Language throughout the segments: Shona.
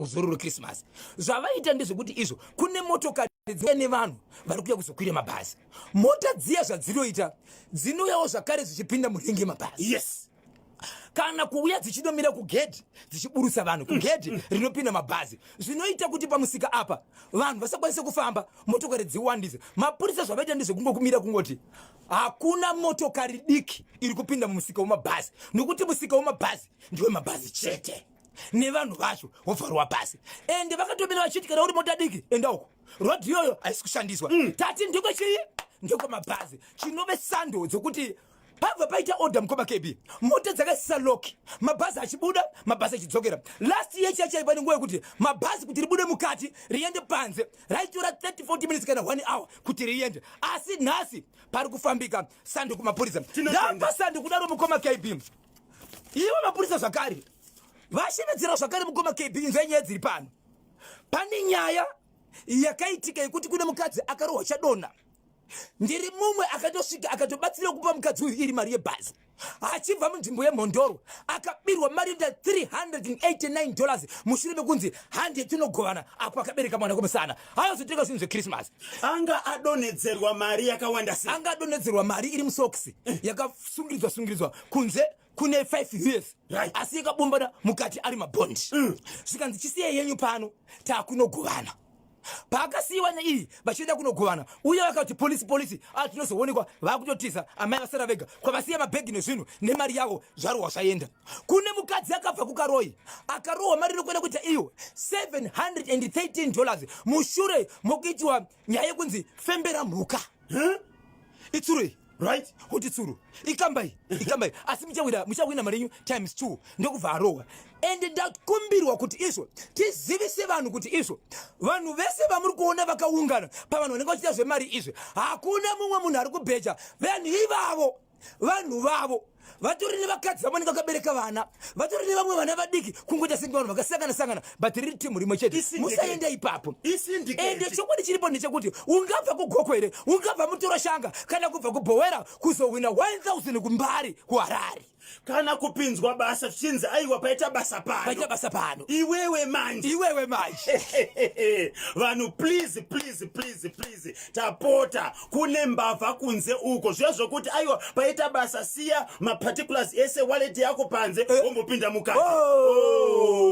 Zororo Christmas. Zvavaita ndezvekuti izvo kune motokari dziya nevanhu vari kuuya kuzokwira mabhazi. Mota dziya zvadzinoita dzinouyawo zvakare dzichipinda muringi yemabhazi. Yes. Kana kuuya dzichinomira kugedhi dzichiburutsa vanhu kugedhi rinopinda mabhazi, zvinoita kuti pamusika apa vanhu vasakwanise kufamba, motokari dziwandise. Mapurisa zvavaita ndezvekungokumira kungoti hakuna motokari diki iri kupinda mumusika wemabhazi, nokuti musika wemabhazi ndewemabhazi chete nevanhu vacho wovharwa pasi. Ende vakatomira vachiti kana uri mota diki enda uko, rodhi iyoyo haisi kushandiswa. Tati ndiko chii? Ndiko mabhazi, chinove sando dzekuti pabva paita order mukoma KB, mota dzakaisisa lock, mabhazi achibuda, mabhazi achidzokera. Last year chaichai pane nguva yekuti mabhazi kuti ribude mukati riende panze raitora 30 40 minutes kana 1 hour kuti riende, asi nhasi pari kufambika. Sando kumapurisa. Ndapa sando kudaro mukoma KB. Ivo mapurisa zvakare vashevedzera zvakare mukoma KB. Inzwai nyaya dziri pano. Pane nyaya yakaitika yekuti kune mukadzi akarohwa chadonha. Ndiri mumwe akatosvika akatobatsira kupa mukadzi uyu iri mari yebhazi achibva munzvimbo yeMhondoro. Akabirwa mari inoita $389 mushure mekunzi handi yetinogovana apo akabereka mwana kumusana, ayozotenga zvinhu zveChristmas. Anga adonhedzerwa mari yakawanda sei? Anga adonhedzerwa mari iri musokisi yakasungiridzwa sungiridzwa kunze kune 5 years, asi yakabumbana mukati ari mabhondi. Zvikanzi chisiya yenyu pano, taakunogovana. Paakasiyiwa neiyi vachienda kunogovana, uye vakati polisi polisi, a tinozoonekwa vakutotiza. Amai vasara vega kwavasiya mabhegi nezvinhu nemari yavo zvarohwa zvaenda. Kune mukadzi akabva kuKaroi akarohwa mari inokwenda kuita iyo $713 mushure mokuitiwa nyaya yekunzi fembera mhuka. Itsuro iyi, kuti tsuro ikambai ikambai, asi muchawina, muchawina mari yenyu times 2. Ndokubva arohwa. Ende ndakumbirwa kuti izvo tizivise vanhu kuti izvo vanhu vese vamuri kuona vakaungana pavanhu vanenge vachiita zvemari izvi, hakuna mumwe munhu ari kubheja vanhu ivavo. Vanhu vavo vatori nevakadzi vavanenge vakabereka vana, vatori nevamwe vana vadiki, kungoita senge vanhu vakasangana sangana, but riri timu rimwe chete. Musaenda ipapo. Ende chokwadi chiripo ndechekuti ungabva kuGokwe here, ungabva Mutorashanga kana kubva kuBhowera kuzohwina 1000 kuMbari, kuHarare? Kana kupinzwa basa zvichinzi aiwa, paita basa pano. Paita basa pano. Iwewe manje. Iwewe manje. Vanhu, please, please, please, please, tapota, kune mbavha kunze uko. Zviya zvokuti aiwa, paita basa, siya maparticulars ese, wallet yako panze, wombopinda mukati. Oh.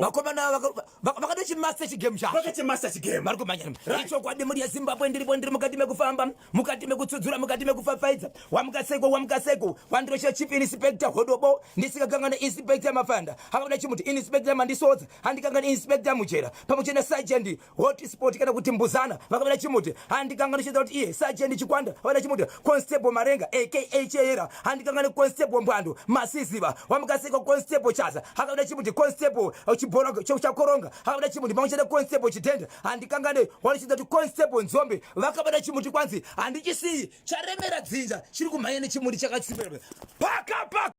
Vakomana vakatochimaster chigame chacho. Vakachimaster chigame. Vari kumhanya. Ichokwadi, mhuri yeZimbabwe, ndiripo, ndiri mukati mekufamba, mukati mekutsudzura, mukati mekufafaidza. Wamukaseko, wamukaseko, wandosha Chief Inspector Hodobo, ndisikakangana Inspector Mafanda havakuda chimuti, Inspector Mandisodza, handikangani Inspector Mujera pamwe chete naSergeant Hotspot kana kuti Mbuzana vakavada chimuti. Handikangani chita kuti iye Sergeant Chikwanda vavada chimuti, Constable Marenga aka Cheyera, handikangani Constable Mbwando Masiziva. Wamukaseko, Constable Chaza hakavada chimuti, Constable Chibhora Chakoronga hakavada chimuti pamwe chete Constable Chitenda, handikangani wanochita kuti Constable Nzombe vakavada chimuti. Kwanzi handichisii, charemera dzinja, chiri kumhanya nechimuti chakatsimbira paka paka.